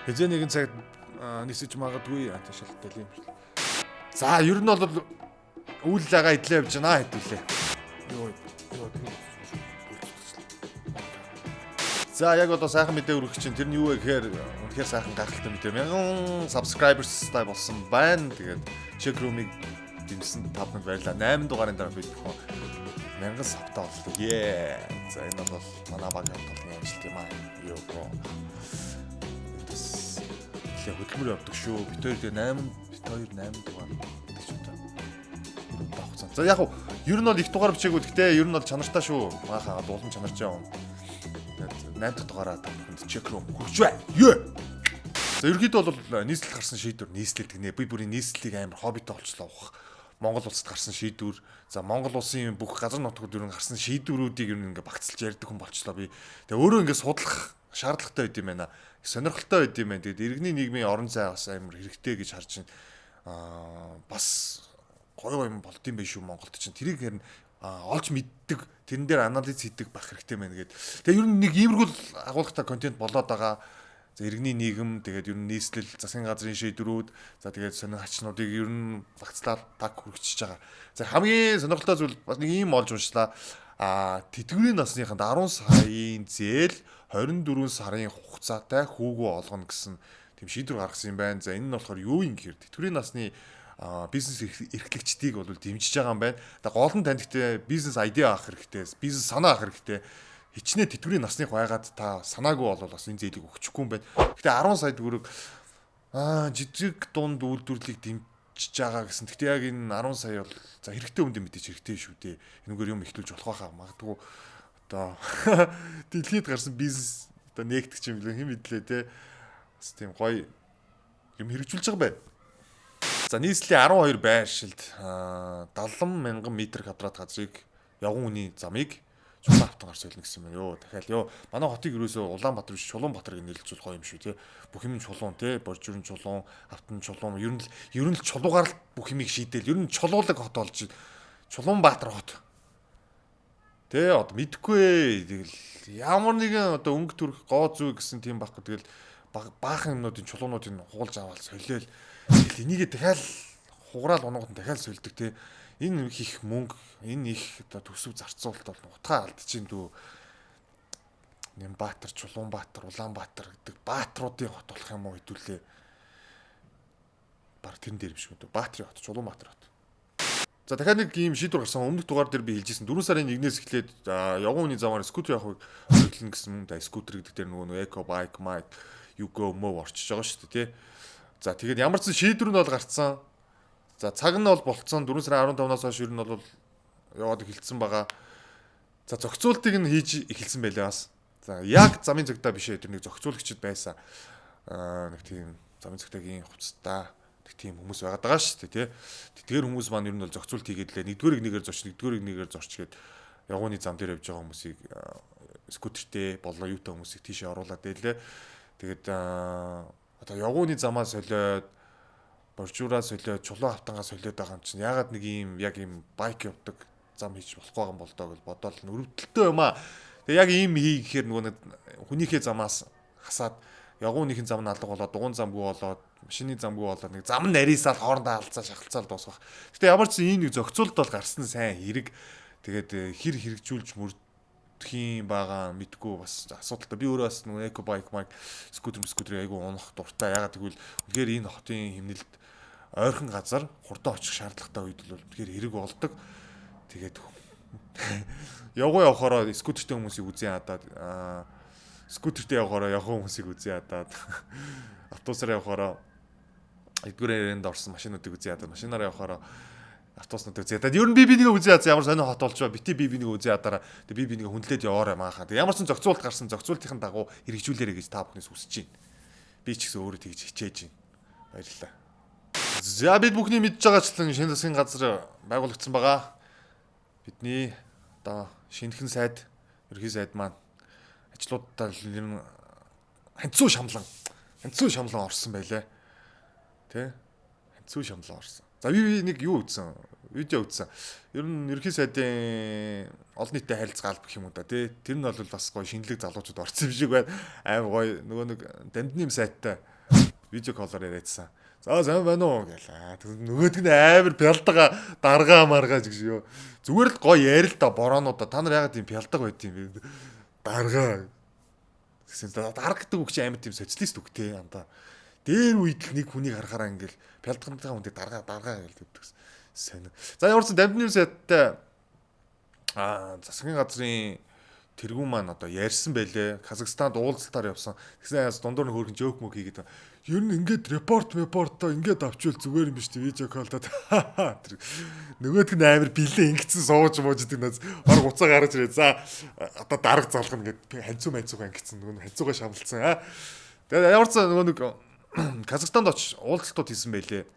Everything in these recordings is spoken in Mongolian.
Хэзээ нэгэн цагт нисэж магадгүй шалтгаалтай юм шиг. За ер нь бол үйл ага идлээ явж байна хэдүүлээ. Йоо ёо. За яг одоо сайхан мэдээ өргөх чинь тэр нь юу вэ гэхээр үнэхээр сайхан гайхалтай мэдээ. 1000 subscribers-тай болсон байна. Тэгээд check room-ыг дэмжсэн та бүхэнд баярлалаа. 8 дугаарын дараа бид бүхэн 1000 sub-тай боллоо. Yeah. За энэ бол манай багийн хамт амжилт юм аа. Yo bro. Бас нэлээ хөдөлмөр явдаг шүү. Бид хоёр тэгээ 8 бид хоёр 8 дугаар гэдэг ч юм та. Удаа хугацаа. За яг уу ер нь бол их дугаар бичээгүй, гэхдээ ер нь бол чанартай шүү. Манайхаа дуулан чанарч яваа. Тэгээд 8 дахь дугаараа та бүхэнд check room хүрч бай. Yeah. За ерөнхийдөө бол нийслэл гарсан шийдвэр, нийслэл гинэ. Би бүрийн нийслэлийг амар хоббитой болчлоо ухах. Монгол улсад гарсан шийдвэр, за Монгол улсын бүх газар нутгууд ер нь гарсан шийдвэрүүдийг ер нь ингээ багцлж ярьдаг хүн болчлоо би. Тэгээ өөрөө ингээ судлах шаардлагатай байд юм байна. Сонирхолтой байд юм байна. Тэгээд иргэний нийгмийн орон зай бас амар хэрэгтэй гэж харж байна. Бас гоё юм болд юм биш үү Монголд чинь. Тэрийг харин олж мэддэг, тэрэн дээр анализ хийдэг байх хэрэгтэй байна гээд. Тэгээ ер нь нэг иймэрхүү агуулгатай контент болоод байгаа. За иргэний нийгэм, тэгээд ер нь нийслэл, засгийн газрын шийдвэрүүд, за тэгээд сонин хачнуудыг ер нь багцлаад таг хүрчиж байгаа. За хамгийн сонирхолтой зүйл бас нэг ийм олж уншлаа. Тэтгэврийн насныханд 10 саяын зээл 24 сарын хугацаатай хүүгүү олгоно гэсэн тийм шийдвэр гаргасан юм байна. За энэ нь болохоор юу юм гэхээр тэтгэврийн насны бизнес эрхлэгчдийг бол дэмжиж байгаа юм байна. За гол нь танд гэхдээ бизнес idea авах хэрэгтэй, бизнес санаа авах хэрэгтэй. Хичнээн тэтгэврийн насных байгаад та санаагүй бол бас энэ зээлийг өгчихгүй юм байна. Гэтэ 10 сая төгрөг жижиг дунд үйлдвэрлэлийг дэмжиж байгаа гэсэн. Гэтэ яг энэ 10 сая бол за хэрэгтэй хүндээ мэдээж хэрэгтэй шүү дээ. Энүүгээр юм эхлүүлж болох байхаа. Магадгүй одоо дэлхийд гарсан бизнес одоо нээгдэх юм билээ, хэн мэдлээ те. Бас тийм гоё юм хэрэгжүүлж байгаа байна. За нийслэлийн 12 байршилд 70 мянган метр квадрат газрыг явган үний замыг Чулуун автангаар солино гэсэн юм. Йоо дахиад ёо манай хотыг ерөөсөө Улаанбаатар биш, Чулуунбаатар гэж нэрлэж гоё юм шүү те. Бүх юм чулуун те, боржирын чулуун, автан чулуун, ер нь л чулуугаар л бүх юмыг шийдэл. Ер нь чулуулаг хот болж Чулуунбаатар хот. Тэ одоо мэдхгүй тэгэл ямар нэгэн одоо өнгө төрх гоо зүй гэсэн тийм байхгүй, тэгэл баахан юмнуудын чулуунуудыг хуулж аваад солиол, тэгэл энийгээ дахиад хугараал унагууд нь дахиад сольдог те. Энэ их мөнгө, энэ их одоо төсөв зарцуулалт бол утгаа алдчихээн дүү. Нямбатар, Чулуунбаатар, Улаанбаатар гэдэг баатруудын хот болох юм уу хэдүүлээ. Баг тэрэн дээр юм шиг үү. Баатрын хот, Чулуунбаатар хот. За дахиад нэг ийм шийдвэр гарсан. Өмнөх дугаар дээр би хэлжсэн. 4 сарын 1-ээс эхлээд явган үний замаар скутер явахыг зөвлөнө гэсэн. За скутер гэдэг дээр нөгөө нэг eco bike, mic, you go move орчиж байгаа шүү дээ, тий. За тэгээд ямар ч шийдвэр нь бол гарцсан. За цаг нь бол болцсон. 4 сарын 15-наас хойш ер нь бол яваад эхэлсэн байгаа. За зохицуултыг нь хийж эхэлсэн байлээ бас. За яг замын цагтаа биш ээ, тэр нэг зохицуулагчд байсан. Нэг тийм замын цагтаагийн хувцастай нэг тийм хүмүүс байгаад байгаа шүү дээ, тий. Тэгэхээр хүмүүс маань ер нь бол зохицуулт хийгээд лээ. Нэгдүгээрийг нэгээр зорч, нэгдүгээрийг нэгээр зорч гээд явгууны зам дээр явж байгаа хүмүүсийг, скутертэй болоо юутай хүмүүсийг тийшээ оруулаад байлээ. Тэгээд одоо явгууны замаа солиод, боржуураа солиод, чулуу автангаа солиод байгаа юм чинь ягаад нэг ийм яг ийм bike явдаг зам хийж болохгүй байгаа юм бол доо гэж бодоол өрөвдөлтөө юм аа. Тэгээ яг ийм хий гэхээр нөгөө нэг хүнийхээ замаас хасаад явгууныхын зам нь алга болоод, дугуйн замгүй болоод, машины замгүй болоод, нэг зам нь нарийсаал хоорондоо алдцаа шахалцаал дуусгах. Гэтэ ямар ч ийм нэг зохицуулалт бол гарсан, сайн хэрэг. Тэгээд хэр хэрэгжүүлж мөрдөх юм байгаа мэдгүй, бас асуудалтай. Би өөрөө бас нөгөө eco bike майк, скутер скутерийг айгүй унах дуртай. Ягаад гэвэл үнэхээр энэ хотын хэмнэлд ойрхон газар хурдан очих шаардлагатай үед бол үнэхээр хэрэг болдог. Тэгээд явган явахаараа скутертэй хүмүүсийг үзэн ядаад, скутертэй явахаараа явган хүмүүсийг үзэн ядаад, автобусаар явахаараа нэгдүгээр ярианд орсон машинуудыг үзэн ядаад, машинаараа явахаараа автобуснуудыг үзэн ядаад, ер нь би бинийг үзэн ядсан ямар сонин хот болж ба бити би бинийг үзэн ядаараа. Тэг би бинийг хүндлээд яваарай маахаа. Тэг ямар ч зохицуулалт гарсан, зохицуултын дагуу хэрэгжүүлээрэй гэж та бүхнээс хүсэж байна. Би ч гэсэн өөрөө тэгж хичээж байна. Баярлалаа. За бид бүхний мэдж байгаачлан шинэ засгийн газар байгуулагдсан байгаа. Бидний одоо шинэхэн сайд, ерөнхий сайд маань ажлуудаа ер нь ханцуу шамлан ханцуу шамлан орсон байлээ. Тэ? Ханцуу шамлан орсон. За би нэг юу үзсэн? Видео үзсэн. Ер нь ерөнхий сайдын олон нийтэд харилцаа алба гэх юм уу да тий. Тэр нь бол бас гоё шинэлэг залуучууд орсон юм шиг байна. Аим гоё нөгөө нэг дамдны сайттай Видео call оор яриадсан. За, сайн байна уу гэлээ. Нөгөөдг нь амар пялдага даргаа маргаа гэж ёо. Зүгээр л гоё ярил л да, бороонуудаа. Та нар яагаад тийм пялдаг байт юм бэ? Даргаа. Тэгсэн дарга гэдэг үг чинь амар тийм социалист үг те андаа. Дээр үед л нэг хүнийг харахаараа ингээл пялдгантайгаа хүндээ даргаа даргаа гэж тэгдэг. Сонь. За, ямар ч дамжны сайдтай засгийн газрын тэргүүн маань одоо ярьсан байлээ. Казахстанд уулзалтаар явсан. Тэгсэн яас дундуур нь хөөрхөн joke мөк хийгээд, ер нь ингээд report report-оо ингээд авчвал зүгээр юм биш үү, видео call доо. Тэр нөгөөх нь амар билээ ингэсэн сууж мууж идэг наз баг уцаа гаргаж ирээ. За, одоо дарга залгана гэд ханцуу манцуугаа ингэсэн, нөгөө ханцуугаа шамлцсан. Тэгээд ямар ч нөгөө нэг Казахстанд очиж уулзалтууд хийсэн байлээ.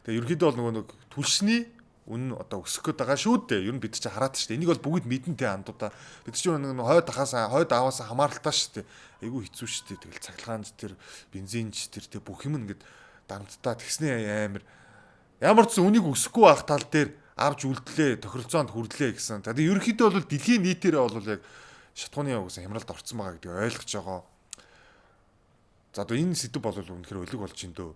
Тэгээ ерөнхийдөө бол нөгөө нэг түлшний үн одоо өсөх гээд байгаа шүү дээ. Ер нь бид чи хараад шүү дээ. Энийг бол бүгд мэдэн тэ андуудаа. Бид чи нэг хойд ахаас хойд ааваас хамааралтай шүү дээ. Айгүй хэцүү шүү дээ. Тэгэл цахилгаанч тэр, бензинч тэр, тэ бүх юм ингээд дарамттай тэгснээ амар ямар ч үнийг өсөхгүй байх тал дээр авч үлдлээ, тохиролцоонд хүрлээ гэсэн. Тэгээд ерөнхийдөө бол дэлхийн нийтээрээ бол яг шатхууны угсаа хямралд орцсон байгаа гэдгийг ойлгож байгаа. За, одоо энэ сэдв бол үнэхээр өлег болж ин дөө,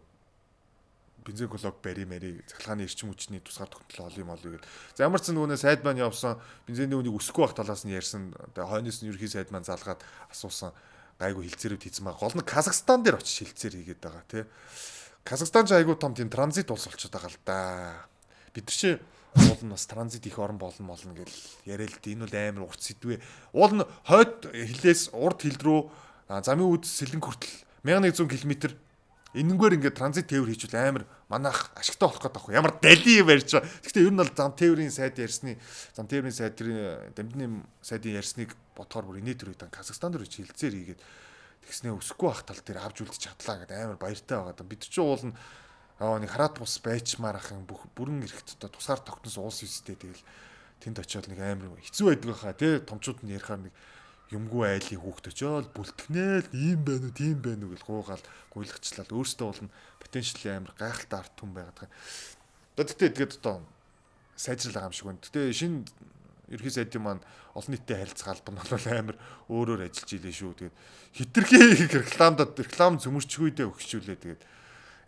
бензин колог бари мари, цахилгааны эрчим хүчний тусгаар тогтнол ол юм олё гэл. За, ямар ч нөгөөнөө сайд маань явсан, бензиний үнийг өсөхгүй байх талаас нь ярьсан. Одоо хойноос нь ерхий сайд маань залгаад асуусан, гайгүй хилцээрүүд хийсэн байгаа. Гол нь Казахстан дээр очиж хилцээр хийгээд байгаа тий. Казахстан ч айгүй том тийм транзит улс болчиход байгаа л да. Бид нар чи уул нь бас транзит их орон болно молно гэл яриа л дээ. Энэ бол амар урт сэдвээ. Уул нь хойд хилээс урд хил рүү замын үд сэлэн хүртэл 1100 км. Энэнгээр ингээд транзит тээвэр хийчихвэл амар манайх ашигтай болох гэдэг байхгүй. Ямар дали юм ярьж байгаа. Гэхдээ ер нь бол зам тээврийн сайд ярьсны, зам тээврийн сайд, тэрийн дамжны сайдын ярьсныг бодохоор бүр инээ төр үед Казахстан дээр хилцээр хийгээд тэгснээ өсөхгүй байх тал дээр авч үлдчих чадлаа гэдэг амар баяртай байгаа. Бид чинь уул нь нэг хараат бус байчмаар ах юм, бүх бүрэн эрэхт одоо тусгаар тогтносон улс үстэй. Тэгэл тэнд очиод нэг амар хэцүү байдаг хаа тий, томчууд нь ярихаар нэг юмгүй айлын хүүхд очиод бүлтгэнээл ийм байна уу, тийм байна уу гэж гуугаал гуйлгачлал, өөртөө бол нь потенциал амар гайхалтай арт түн байгаад байгаа. Одоо тэгтээ тэгээд одоо сайжрал байгаа юм шиг байна. Гэтэ шинэ ерхий сайдын маань олон нийтэд харилцах алба нь бол амар өөрөөр ажиллаж илээ шүү. Тэгээд хитрхи рекламдад реклам зөмөрчгүйдээ өгчүүлээ. Тэгээд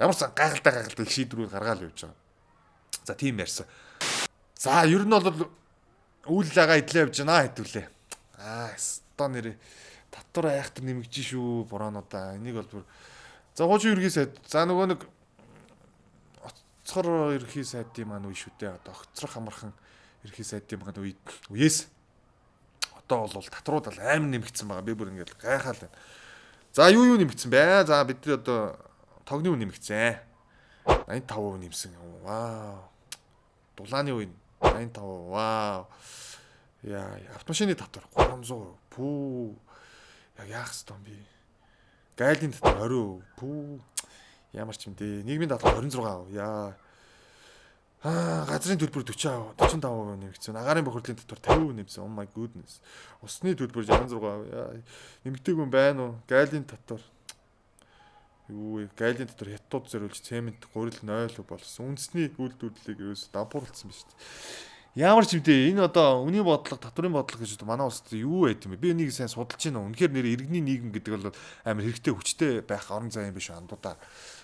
ямар ч гайхалтай гайхалтай их шийдвэрүүд гаргаал явж байгаа. За, тийм ярьсан. За, ер нь бол үйл ага идлээ явж байна хэдүүлээ. Аа, өстой нэр татвар айхтар нэмэгдэж шүү, бороонуудаа. Энийг бол бүр. За, хуучин ерхий сайд. За, нөгөө нэг оцгор ерхий сайдын маань үе шүү дээ. Одоо огцрох амархан ерхий сайдын маань үе үеэс одоо бол татварууд бол амар нэмэгдсэн байгаа. Би бүр ингээд гайхаал байна. За, юу юу нэмэгдсэн бэ? За, бидний одоо тогны үн нэмэгдсэн. 85% нэмсэн. Вау. Дулааны үе 85%. Вау. Яа, автомашины татвар 300%. Пүү. Яг яах хэвээр юм би. Гайлын татвар 20%. Пүү. Ямар ч юм дээ. Нийгмийн татвар 26%. Яа. Газрын төлбөр 40%, 45% нэмэгдсэн. Агаарын бохирдлын татвар 50% нэмсэн. Oh my goodness. Усны төлбөр 66%. Яа. Нэмэгдээгүй юм байна уу? Гайлын татвар юу вэ? Гайлын татвар хятад зориулж цемент гурил 0% болсон. Үндэсний үйлдвэрлэлийг ерөөс дампуурлцсан ба шүү дээ. Ямар ч юм дээ, энэ одоо үнийн бодлого, татварын бодлого гэж манай улсад юу байд юм бэ? Би энийг сайн судалж байна. Үнэхээр нэр иргэний нийгэм гэдэг бол амар хэрэгтэй хүчтэй байх орон зай юм биш андуудаа.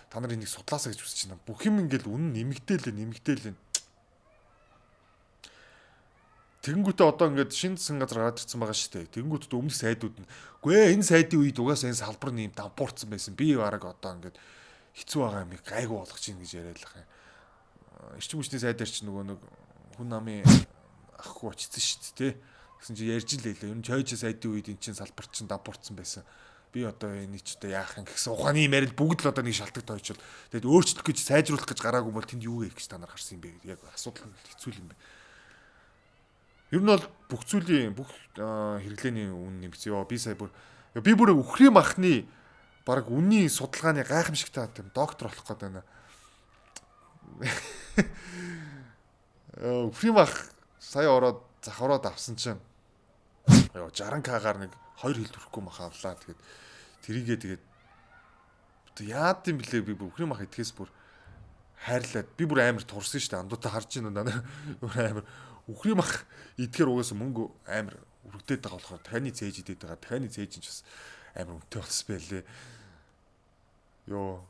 Та нар энийг судлаасаа гэж хүсэж байна. Бүх юм ингээл үнэн нэмэгдээл нэмэгдээл. Тэгэнгүүтээ одоо ингээд шинэ засгийн газар гараад ирсэн байгаа шүү дээ. Тэгэнгүүтээ өмнөх сайдууд нь үгүй ээ, энэ сайдын үед угаасаа энэ салбар нэм дампуурсан байсан. Би бараг одоо ингээд хэцүү байгаа юм гайгүй болгож чинь гэж яриад л юм. Эрчим хүчний сайдаар чи нөгөө нэг хүн намын ахгүй очсон шүү дээ. Тэгсэн чи ярьж л лээ. Ер нь чойж сайдын үед эн чинь салбар чинь дампуурсан байсан. Би одоо энэ ч одоо яах юм гэсэн ухааны юм ярил бүгд л одоо нэг шалтгаан тойчвол тэгэд өөрчлөх гэж, сайжруулах гэж гараагүй бол тэнд юу хийх гэж та нар гарсан юм бэ гэдэг яг асуудал нь хэцүү юм бэ. Ер нь бол бүх зүйлийн, бүх хэрэглээний үн нэмэгдсэн. Йоо, би сая бүр би бүр үхрийн махны баг үнийн судалгааны гайхамшигтай тийм доктор болох гээд байна. Үхрийн мах сая ороод зах ороод авсан чинь ёо 60к-гаар нэг 2 хил хүрэхгүй мах авлаа. Тэгээд тэрийгээ тэгээд яад юм блэ, би бүр үхрийн мах идэхээс бүр хайрлаад би бүр амар турсан шүү дээ. Андуудаа харж байна уу? Бүр амар үхрийн мах идэхээр угаасаа мөнгө амар үргэлдээд байгаа болохоор дахианы цээж идээд байгаа. Дахианы цээж нь ч бас амар үнэтэй болсон байлээ. Йоо.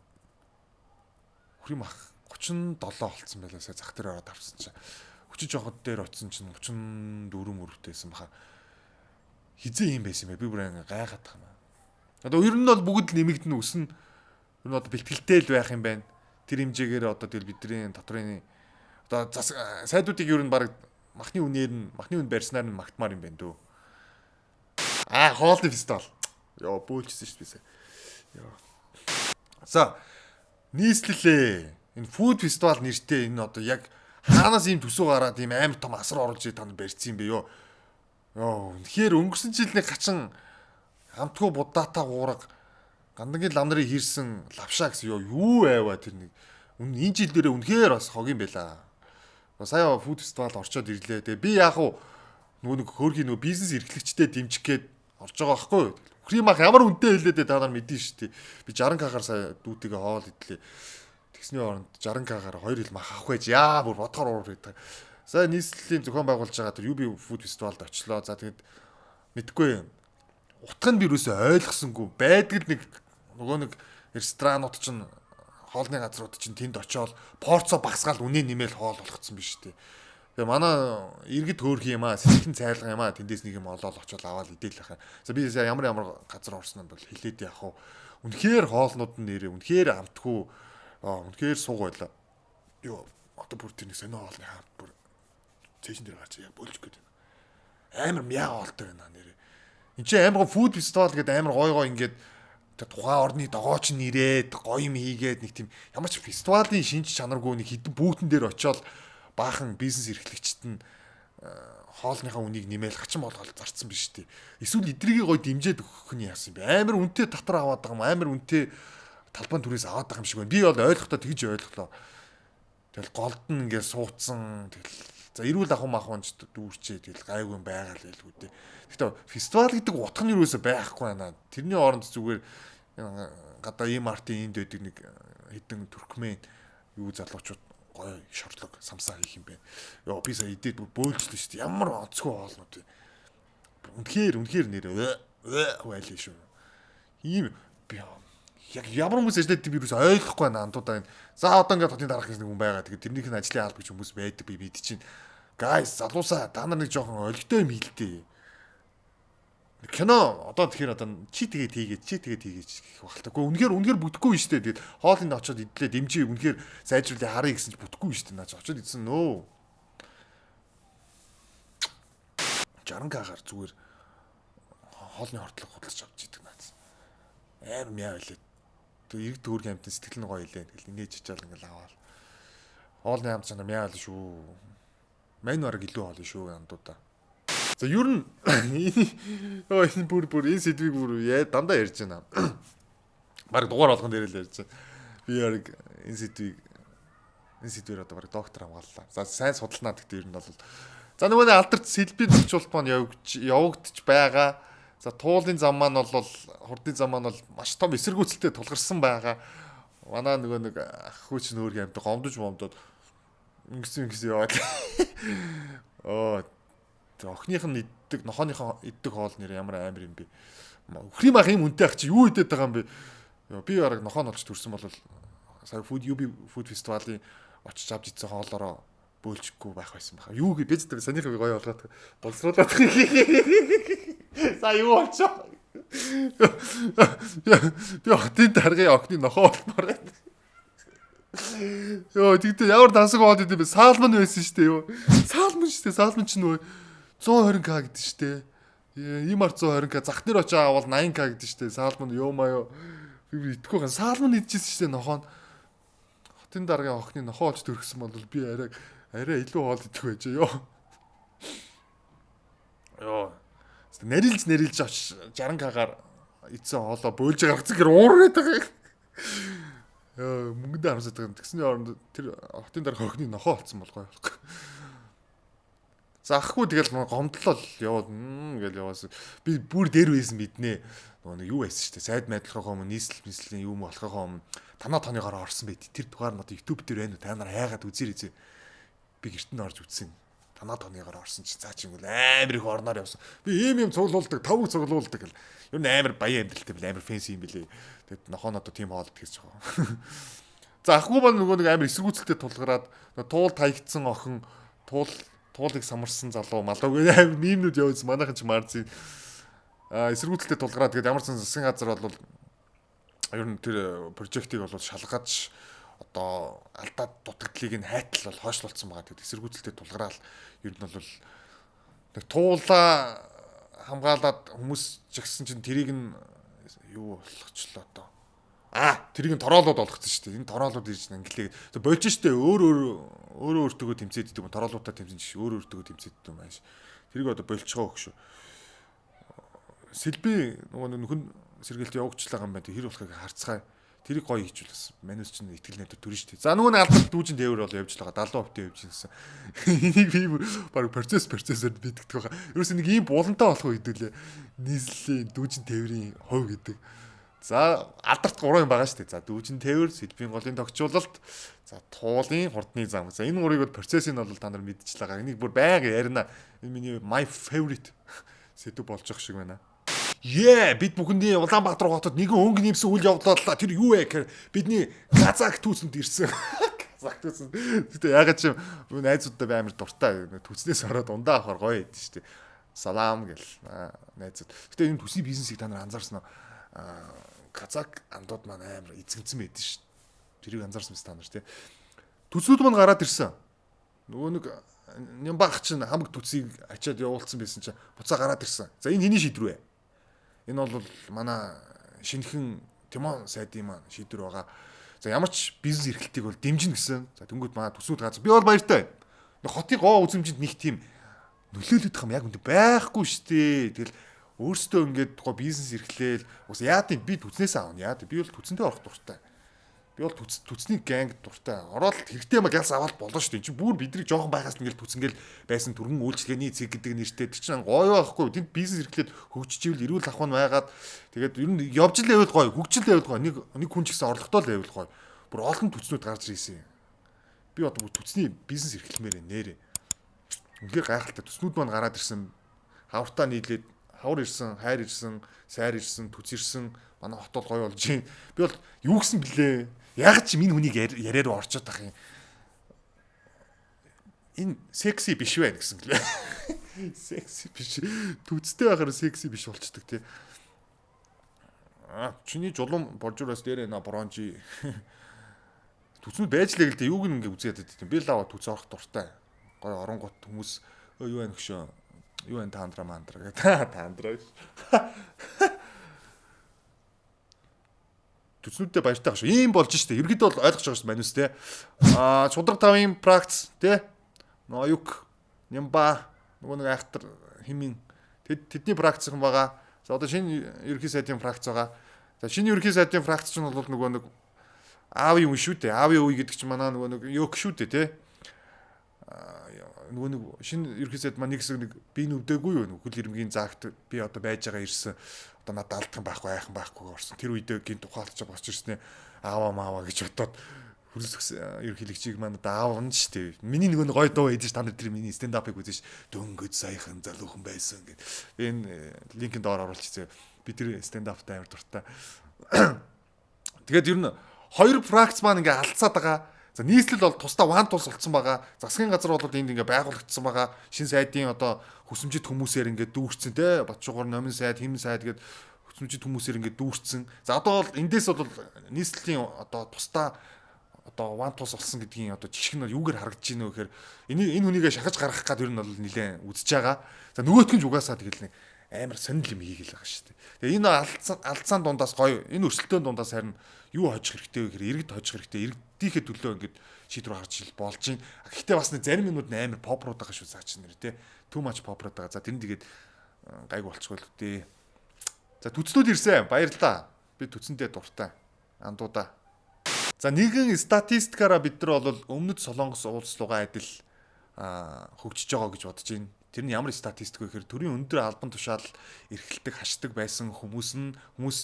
Үхрийн мах 37 болцсон байлаа сая зах дээр ороод авсан чинь. Хүчиж жохот дээр очсон чинь 34 мөрөвтэйсэн баха. Хизээ юм байсан юм бэ? Би бүр ингээ гайхаад байгаа юм. Одоо ер нь бол бүгд л нэмэгдэн өснө. Ер нь одоо бэлтгэлтэй л байх юм байна. Тэр хэмжээгээр одоо тэгэл бидний дотрын одоо сайдуудыг ер нь баг махны үнээр нь махны үн барьснаар нь магтмаар юм байна дөө. Аа, хоолны фестивал. Йоо, бөөлжсөн шүү дээ. Йоо. За, нийслэлээ. Энэ food festival нэртэй энэ одоо яг хаанаас ийм төсөв гараад ийм амар том асар оруулж та нар барьсан юм бэ ёо. Йоо, үнэхээр өнгөрсөн жил нэг хачин амтгүй будаатай уурга гандангийн лам нарын хийрсэн лавшаа гэсэн ёо юу айваа тэр нэг энэ жил дээрээ үнэхээр бас хог юм байла. Сая food festival орчоод ирлээ. Тэгээ би яг уу нөгөө нэг хөөрхий нөгөө бизнес эрхлэгчтэй дэмжих гээд орж байгаа байхгүй юу? Үхрийн мах ямар үнэтэй хэлээд та нар мэдэн шүү дээ. Би 60к-аар сая дүүтэйгээ хоол идлээ. Тэгсний оронд 60к-аар 2 хил мах авах байж яа бүр бодохоор уур гэдэг. Сая нийслэлийн зохион байгуулж байгаа тэр UB Food Festival-д очлоо. За тэгэд мэдгүй утга нь би юусоо ойлгосонгүй. Байдаг л нэг нөгөө нэг ресторанууд чинь хоолны газрууд чинь тэнд очиод порцо багасгаал үнэ нэмэл хоол болгоцсон биш үү. Тэгээ манай иргэд хөөрхөн юм аа, сэтгэн цайлган юм аа, тэндээс нэг юм олоол очиод аваад идэл хаа. За би ямар ямар газар орсон нь бол хэлээд яах вэ? Үнэхээр хоолнууд нь нэрээ үнэхээр амтгүй, үнэхээр суг байлаа. Йоо, одоо бүр тэр нэг сонио хоолны хамт бүр цээжин дээр гарч яг бөөлж гээд байна. Амар мяа хоолтой байна нэрээ. Энд чинь амар food festival гэдэг амар гой гой ингээд тухайн орны догооч нь ирээд гоё юм хийгээд нэг тийм ямар ч фестивалийн шинж чанаргүй нэг хідэн бүүтэн дээр очиод баахан бизнес эрхлэгчд нь хоолныхаа үнийг нэмэл хачин болгоод зарцсан биш үү. Эсвэл эдрийг гоё дэмжиж өгөх нь яасан бэ? Амар үнэтэй татвар аваад байгаа юм, амар үнэтэй талбайн түрээс аваад байгаа юм шиг байна. Би бол ойлгохдоо тэгж ойлголоо. Тэгэл голд нь ингээд суудсан. Тэгэл за эрүүл ахуй махуунч дүүрчээ тэгэл гайгүй юм байгаа л байлгүй дээ. Гэхдээ фестивал гэдэг утга нь юусоо байхгүй байна. Тэрний оронд зүгээр гадаа ийм артын энд байдаг нэг хэдэн туркмен юу залуучууд гоё шорлог самсаа хийх юм бэ. Йоо би сая идээд бүр бөөлжлөө шүү дээ. Ямар онцгой хоолнууд вэ? Үнэхээр үнэхээр нэрээ байлээ шүү. Ийм би яг ямар хүмүүс ажиллаад би юус ойлгохгүй байна андуудаа энэ. За одоо ингээд хотын дарах гэсэн нэг хүн байгаа. Тэгээд тэрнийх нь ажлын алба гэж хүмүүс байдаг би мэдчихээн. Guys залуусаа та нар нэг жоохон олигтой юм хийлтэй. Кино одоо тэгэхээр одоо чи тэгээд хийгээд чи тэгээд хийгээч гэх багтаа. Гэхдээ үнэхээр үнэхээр бүтэхгүй юм шүү дээ. Тэгээд хоолнд очиод идлээ дэмжиж үнэхээр сайжруулъя харъя гэсэн чи бүтэхгүй юм шүү дээ. Наач очиод идсэн нөө. 60к-гаар зүгээр хоолны хортлого худалдаж авч идэг наац. Амар мяа байлээ. Тэгээ иргэд хөөргийн амьтан сэтгэл нь гоё илээ. Тэгэл инээж чичаал ингээл аваал. Хоолны амт чанар мяа байлаа шүү. Мань бараг илүү хоол шүү андуудаа. За ер нь энэ бүр бүр энэ сэдвийг бүр яа дандаа ярьж байна. Бараг дугаар болгон дээр л ярьж байна. Би яг энэ сэдвийг энэ сэдвээр одоо бараг доктор хамгааллаа. За сайн судалнаа гэхдээ ер нь бол за нөгөө нэг алдарт сэлбийн зөрчилт маань явагдаж байгаа. За туулын зам маань бол хурдын зам маань бол маш том эсэргүүцэлтэй тулгарсан байгаа. Манай нөгөө нэг ах хүүч нөөрх амт гомдож момдод ингэсэн ингэсэн яваад. Оо охиных нь иддэг, нохооныхоо иддэг хоол нэр ямар амар юм бэ. Үхрийн мах юм үнэтэй ах чи юу идээд байгаа юм бэ? Би бараг нохоо нь олж төрсөн бол сая food UB food festival-ийн очиж авч идсэн хоолоороо бөөлжихгүй байх байсан баха. Юу гэж би ч санийхаа гоё болгоод боловсруулаад. За юу болчихоо. Би хотын даргын охины нохоо болмоор байна. Йоо тэгтээ ямар дансаг хоол идэв бэ? Салмон байсан шүү дээ юу. Салмон шүү дээ. Салмон ч нөгөө 120к гэдэг шүү дээ. Ийм ар 120к зах дээр очиж авал 80к гэдэг шүү дээ. Салмон ёо маяо. Би итгэхгүй ган салмон идчихсэн шүү дээ нохоо. Хотын даргын охины нохоо олж төрсөн бол би арай арай илүү хоол идэх байж ёо. Ёо. Нарилж нарилж очиж 60к-гаар идсэн хоолоо бөөлж гаргацсан гэр уураад байгаа. Ёо мөнгөндөө хамсаад байгаа. Тэгсний оронд тэр хотын дарга охины нохоо олцсон бол гоё болохгүй. За ахгүй тэгэл гомдлол яваад гэл яваас би бүр дээр байсан мэднэ. Нөгөө нэг юу байсан шүү дээ. Сайд майдлахаа өмнө нийслэл мислийн юм болохоо өмнө танаа тооныгоор орсон байт. Тэр дугаар нь одоо YouTube дээр байна уу? Та нар хайгаад үзээр үзээ. Би гэрт нь орж үзсэн. Танаа тооныгоор орсон чи цаа чингүүл амар их орноор явсан. Би ийм юм цуглуулдаг, тавг цуглуулдаг гэл. Ер нь амар баян амьдралтай бил амар фэнси юм билээ. Тэгэд нохоо нь одоо тийм хоол идэх гэж байгаа. За ахгүй бол нөгөө нэг амар эсэргүүцэлтэй тулгараад туул таягдсан охин туулыг самарсан залуу малуу гэх амар мимнүүд явуулсан. Манайхан ч марзын эсэргүүцэлтэй тулгараад тэгээд ямар ч засгийн газар бол ер нь тэр прожектыг бол шалгаж одоо алдаад дутагдлыг нь хайтал бол хойшлуулсан байгаа. Тэгээд эсэргүүцэлтэй тулгараал ер нь бол нэг туулаа хамгаалаад хүмүүс ч гэсэн чинь тэрийг нь юу болгочлоо одоо. Тэрийг нь тороолууд болгоцсон шүү дээ. Энэ тороолууд ирж инглээ. Болж штэ өөр өөр өөртөөгөө тэмцээддэг юм. Тороолуудаа тэмцэн жиш өөр өөртөөгөө тэмцээддэг юм ааш. Тэрийг одоо болчихоо өгш. Сэлби нөгөө нөхөн сэргэлт явуучлаа юм байна. Тэр болохыг харцгаая. Тэрийг гоё хийчихвэл бас манус чинь итгэл найдвар төрнө шүү дээ. За нөгөө нэг алдарт дүүжин тээвэр бол явж л байгаа. 70% явж гинсэн. Энийг би баг процессоор бидгдэг байгаа. Ерөөс нэг ийм булантай болох уу гэдэг лээ. Нийслэлийн дүүжин тээврийн хувь гэдэг. За алдарт гурван юм байгаа шүү дээ. За дүүжин тээвэр, сэлбийн голын тохижуулалт, за туулын хурдны зам. За энэ гурыг бол процессыг нь бол та нар мэдчихл байгаа. Энийг бүр байнга ярина. Энэ миний my favorite сэдв болж байгаа шиг байна. Yeah, бид бүхэндээ Улаанбаатар хотод нэгэн өнгө нэмсэн үйл явдал боллоо. Тэр юу вэ гэхээр бидний казак түүцэнд ирсэн. Казак түүцэнд. Гэтэ ягаад ч найзуудтай би амар дуртай. Түүцнээс ороод ундаа авахар гоё байд шүү дээ. Салам гэл найзууд. Гэтэ энэ төсний бизнесийг та нар анзаарсан уу? Казак андууд маань амар эзэгцэн байдэн шүү. Тэрийг анзаарсан биз та нар тий. Төснүүд маань гараад ирсэн. Нөгөө нэг Нямбах чинь хамаг төсийг ачаад явуулсан байсан чинь буцаа гараад ирсэн. За энэ хэний шийдвэр вэ? Энэ бол манай шинэхэн Тимон сайдын маань шийдвэр байгаа. За ямар ч бизнес эрхлэлтийг бол дэмжинэ гэсэн. За тэнгууд манай төсүүд газар. Би бол баяртай. Хотын гоо үзэмжинд нэг тийм нөлөөлөд юм яг үндэ байхгүй шүү дээ. Тэгэл өөрсдөө ингээд гоо бизнес эрхлээл ус яа тийм би төснөөс аавна. Яа тийм би бол төцөнтэй орох дуртай. Би бол төцний гэнг дуртай. Ороод хэрэгтэй юм гялс аваад болно шүү дээ. Энд чинь бүр бидний жоохон байхаас ингээл төцөнгөл байсан түргэн үйлчлэгээний цэг гэдэг нэртэй тэр чинь гоё байхгүй. Тэнд бизнес эрхлээд хөгжижвэл эрүүл ахуй нь байгаад тэгээд ер нь явж л байвал гоё, хөгжил байвал гоё. Нэг хүн ч гэсэн орлоготой л байвал гоё. Бүр олон төцнүүд гарч ирсэн. Би одоо бүр төцний бизнес эрхлэмээр нэрээ. Үнэхээр гайхалтай төснүүд маань гараад ирсэн. Хавртаа нийлээд хавар ирсэн, хайр ирсэн, сайр ирсэн, төц ирсэн. Манай хот бол гоё болж байна. Би бол юу гэсэн блэ? Яг ч минь хүнийг яриа руу орчоод ах юм. Энэ секси биш вэ гэсэн гэлээ. Секси биш. Түцтэй байхаар секси биш болчдөг тий. Чиний жулуун боржуураас дээр на бронжи. Төцнүүд байж лээ гэлээ юуг нь ингээ үзээд байдаг. Би л аваа төц орох дуртай. Гой оронгот хүмүүс юу вэ нөхшөө? Юу вэ таандра мандра гэдэг. Таандра. Төснүүдтэй баяртай шүү. Ийм болж штэ. Ерөнхийдөө бол ойлгож байгаа шүү манус те. Шудраг тавын пракц те. Ноюк, Нямба нөгөө нэг айхтар химийн тэдний пракцхан байгаа. За одоо шинэ ерөнхий сайдын фракц байгаа. За шинэ ерөнхий сайдын фракц чинь бол нөгөө нэг аавын үе шүү дээ. Аавын үе гэдэг чинь манай нөгөө нэг ёк шүү дээ те. Нөгөө нэг шинэ ерөнхий сайд маань нэг хэсэг нэг би нүдээгүй юу нөгөө хөл ирмэгийн заагт би одоо байж байгаа ирсэн. Одоо надад алдах юм байхгүй, айхан байхгүй орсон. Тэр үедээ гинт ухаалж босч ирснээ аава маава гэж бодоод хөрөлсөх ерөнхийлөгчийг маань одоо аавна шүү дээ. Миний нөгөө гоё дуу эдэж та нар тэр миний stand up-ыг үзэж дөнгөж саяхан залуухан байсан гэд. Энэ линкийн доор оруулчих зөө. Би тэр stand up-тай амар дуртай. Тэгээд ер нь хоёр фракц маань ингээ алдсаад байгаа. За нийслэл бол тусдаа ван тус болцсон байгаа. Засгийн газар бол энд ингээ байгуулагдсан байгаа. Шин сайдын одоо хүсэмжит хүмүүсээр ингээ дүүрсэн те. Батчуугар номин сайд, химэн сайд гээд хүсэмжит хүмүүсээр ингээ дүүрсэн. За одоо бол эндээс бол нийслэлийн одоо тусдаа одоо ван тус болсон гэдгийн одоо жишг нь юугаар харагдаж байна вэ гэхээр энэ хүнийгээ шахаж гаргах гад ер нь бол нэлээд үзэж байгаа. За нөгөөх нь ч угаасаа тэгэл нэг амар сонирхол юм хийгээл байгаа шүү дээ. Тэгээ энэ алдсан дундаас гоё энэ өрсөлдөөн дундаас харин юу хожих хэрэгтэй вэ гэхээр иргэд хожих хэрэгтэй. Иргэдийнхээ төлөө ингээд шийдвэр гарч ил болж байна. Гэхдээ бас нэг зарим юмнууд нь амар попрууд байгаа шүү цаа чинь нэр те. Too much попрууд байгаа. За тэр нь тэгээд гайг болчихвол үү. За төцнүүд ирсэн. Баярлалаа. Би төцөндөө дуртай. Андуудаа. За нэгэн статистикаараа бид нар бол өмнөд Солонгос улс руугаа адил хөгжиж байгаа гэж бодож байна. Тэр нь ямар статистик вэ гэхээр төрийн өндөр албан тушаал эрхэлдэг, хашдаг байсан хүмүүс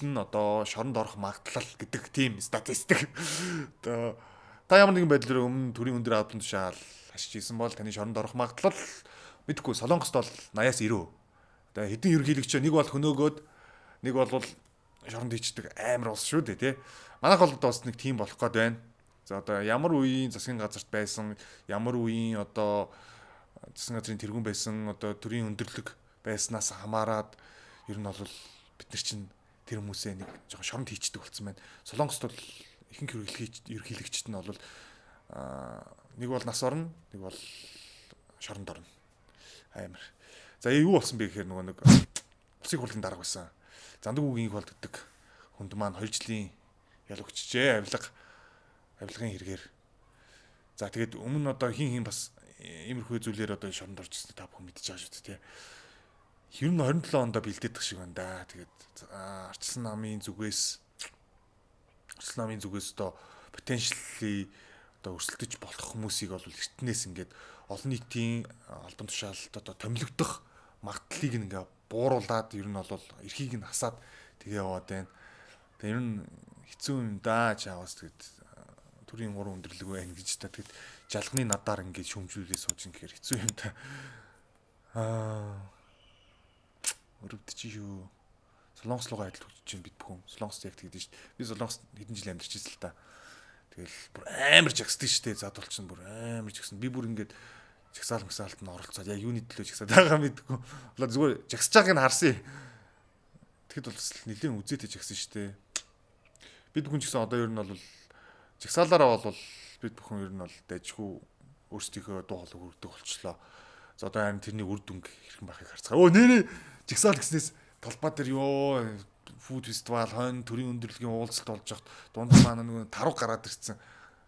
нь одоо шоронд орох магадлал гэдэг тийм статистик. Одоо та ямар нэгэн байдлаар өмнө төрийн өндөр албан тушаал хашиж исэн бол таны шоронд орох магадлал мэдгүй Солонгост бол 80-аас 90. Одоо хэдэн ерөнхийлөгч нэг бол хөнөөгөөд нэг бол шоронд хийчдэг амар улс шүү дээ тий. Манайх бол одоо бас нэг тийм болох гээд байна. За одоо ямар үеийн засгийн газарт байсан, ямар үеийн одоо засгийн газрын тэргүүн байсан, одоо төрийн өндөрлөг байснаас хамаарат ер нь бол бид нар чинь тэр хүмүүсээ нэг жоохон шоронд хийчдэг болсон байна. Солонгост бол ихэнх ерөнхийлөгчд нь бол нэг бол нас орно, нэг бол шоронд орно. Амар. За юу болсон бэ гэхээр нөгөө нэг улсын хурлын дарга байсан. Зандаг үгийн их болддог хүнд маань 2 жилийн ял өгчжээ. Авилгын хэрэгээр. За тэгээд өмнө нь одоо хин бас иймэрхүү зүйлээр одоо шоронд орж ирсэн та бүхэн мэдчихэж байгаа шүү дээ, тий. Ер нь 27 ондоо бэлдээдэх шиг байна да. Тэгээд Арчилсан намын зүгээс одоо potentially одоо өрсөлдөж болох хүмүүсийг бол эртнээс ингээд олон нийтийн албан тушаалд одоо томилогдох магадлалыг ингээ бууруулад ер нь бол эрхийг нь хасаад тэгээ яваад байна. Тэгээ ер нь хэцүү юм да чаавас тэгээд төрийн 3 өндөрлөг байна гэж та тэгэд жалганы надаар ингээд шүмжүүлээ сууж ин гэхээр хэцүү юм та. Өрөвдөж шүү. Солонгос руугаа адил хөгжиж чинь бид бүхэн. Солонгост яг тэгдэж шүү дээ. Би Солонгост хэдэн жил амьдарч ирсэн л та. Тэгэл бүр амар жагсдаг шүү дээ. Задвал чинь бүр амар жагсан. Би бүр ингээд жагсаал мсаалт нь оролцоод яг юуны төлөө жагсаад байгаа мэдгүй. Одоо зүгээр жагсаж байгааг нь харсан. Тэгэхэд бол бас нэлээд үзээтэй жагсан шүү дээ. Бид бүхэн ч гэсэн одоо ер нь бол жагсаалаараа бол бид бүхэн ер нь бол дайжгүй өөрсдийнхөө дуу хоолойг хүрдэг болчлоо. За одоо харин тэрний үр дүнг хэрхэн байхыг харцгаа. Өө нэрээ жагсаал гэснээс талбай дээр ёо фуд фестивал хойно төрийн өндөрлөгийн уулзалт болж хат дунд маань нөгөө таруу гараад ирсэн.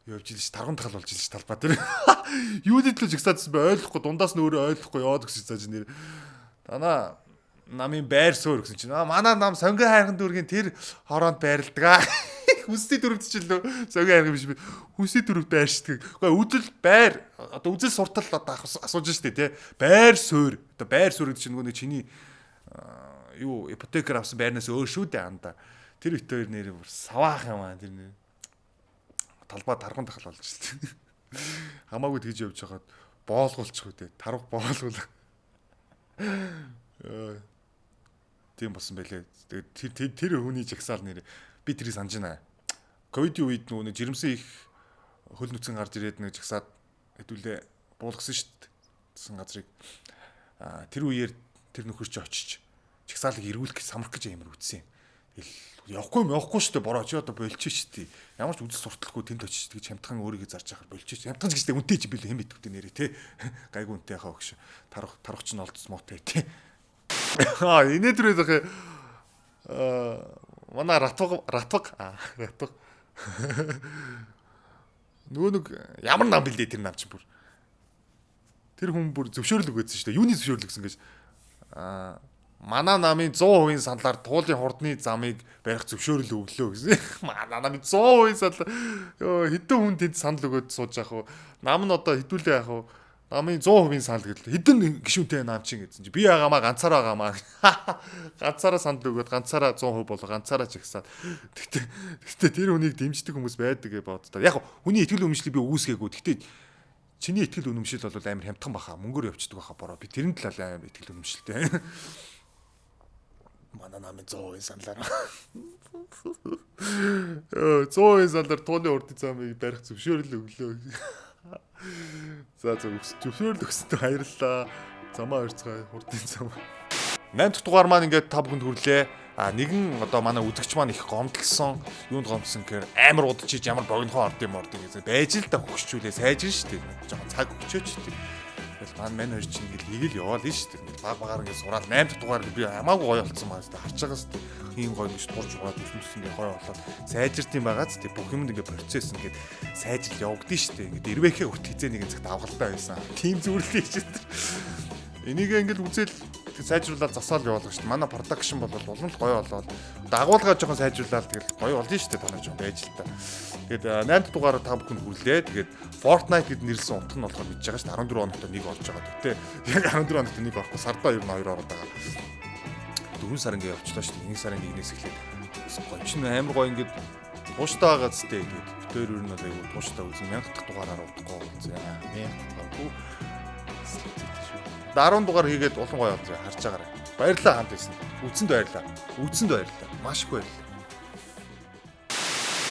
Явж ил ш тарган тахал болж ил ш талбай дээр. Юуны төлөө жагсаадсан бэ ойлгохгүй дундаас нь өөрөө ойлгохгүй яваад гэсэн цааш нэр. Танаа намын байр суурь гэсэн чинь манай нам сонгон хайрхан дүүргийн тэр хороонд байрладаг. Хүнсний дөрөвд ч лөө сонгон хайрхан биш би. Хүнсний дөрөвд байршдаг. Гэхдээ үзэл байр одоо үзэл суртал одоо асууж штэ тий. Байр суурь. Одоо байр суурь гэдэг чинь нөгөө нэг чиний юу ипотекээр авсан байрнаас өөр шүү дээ анда. Тэр бит хоёр нэр бүр саваах юм аа тэр нэр. Талбай тарган тахал болж штэ. Хамаагүй тэгж явж байгаад боолгуулчих үү дээ. Тарга боолгуул. Тийм болсон байлээ. Тэгээд тэр хүний жагсаал нэр би тэрийг санаж байна. Ковидын үед нөгөө нэг жирэмсэн их хөл нүцгэн гарч ирээд нэг жагсаад хэдүүлээ буулгасан шүү дээ. Тэсэн газрыг тэр үеэр тэр нөхөр чи очиж жагсаалыг эргүүлэх гэж самрах гэж амар үтсэн юм. Тэгэл явахгүй шүү дээ. Бороо чи одоо болчих шүү дээ. Ямар ч үзэл сурталгүй тэнд очиж тэгж хямдхан өөрийгөө зарж яхаар болчих. Хямдхан ч гэжтэй үнэтэй чи билүү хэм мэдгүй нэрээ те. Гайгүй үнэтэй яхаа өгш. Тарах чинь олдсон муутай те. Энэ төрөө зах манай ратваг нөгөө нэг ямар нам бэлдээ тэр нам чинь бүр тэр хүн бүр зөвшөөрөл өгөөдсөн шүү дээ. Юуны зөвшөөрөл өгсөн гэж манай намын 100% саналаар туулын хурдны замыг барих зөвшөөрөл өглөө гэсэн. Манай намын 100% санал ёо хэдэн хүн тэнд санал өгөөд сууж яах вэ? Нам нь одоо хэдүүлээ яах вэ? Намын 100% санал гэдэл. Хэдэн гишүүнтэй нам чинь гэсэн чи би байгаамаа ганцаараа байгаамаа. Ганцаараа санал өгөөд ганцаараа 100% болоо ганцаараа чагсаад. Тэгтээ тэр хүнийг дэмждэг хүмүүс байдаг гэж боддоо. Яг хүний итгэл үнэмшлийг би үүсгээгүй. Тэгтээ чиний итгэл үнэмшил бол амар хямдхан баха. Мөнгөөр явчихдаг баха бороо. Би тэрэн талаар амар итгэл үнэмшилтэй. Манай намын 100% саналаар. 100% саналаар тууны урдын замыг барих зөвшөөрөл өглөө. За зөвшөөрөл өгсөндөө баярлалаа. Замаа ойрцгоо хурдын зам. 8 дахь дугаар маань ингээд та бүхэнд хүрлээ. Нэгэн одоо манай үзэгч маань их гомдлсон. Юунд гомдсон гэхээр амар удажиж ямар богинохон орд юм орд гэсэн. Байж л да хөгшчүүлээ сайжир шүү дээ. Жохон цаг өгчөөч дээ. Тэгэл маань хоёр чинь ингээд хийгээл яваал нь шүү дээ. Ингээд баг багаар ингээд сураал 8 дахь дугаар би хамаагүй гоё болцсон маа шүү дээ. Харж байгаа шүү дээ. Ийм гоё биш турж ураад төсөн ингээд гоё болоод сайжирд юм байгаа ч дээ. Бүх юмд ингээд процесс ингээд сайжрал явагдана шүү дээ. Ингээд эрвэхээ хүрт хизээ нэгэн цагт авгалтай байсан. Тийм зүрлээ гэж тэр. Энийг ингээд үзэл сайжруулаад засаал явуулах шүү дээ. Манай production бол улам л гоё болоод дагуулгаа жоохон сайжруулаад тэгэл гоё болно шүү дээ. Танаа жоохон байж л та. Тэгээд 8 дугаараа та бүхэнд хүрлээ. Тэгээд Fortnite гэд нэрлсэн утга нь болохоор мэдж байгаа шүү дээ. 14 хоногт нэг орж байгаа. Гэтэ яг 14 хоногт нэг орохгүй сардаа ер нь 2 ороод байгаа. 4 сар ингээ явчлаа шүү дээ. 1 сарын 1-ээс эхлээд гоё чинь амар гоё ингээд тууштай байгаа зү тэгээд бид хоёр ер нь бол айгу тууштай үзэн 1000 дахь дугаараар удахгүй уулзъя. 1000 дахь дугаар. 10 дугаар хийгээд улам гоё болж харж байгаарай. Баярлалаа хамт байсан. Үзсэнд баярлалаа. Үзсэнд баярлалаа. Маш их баярлалаа.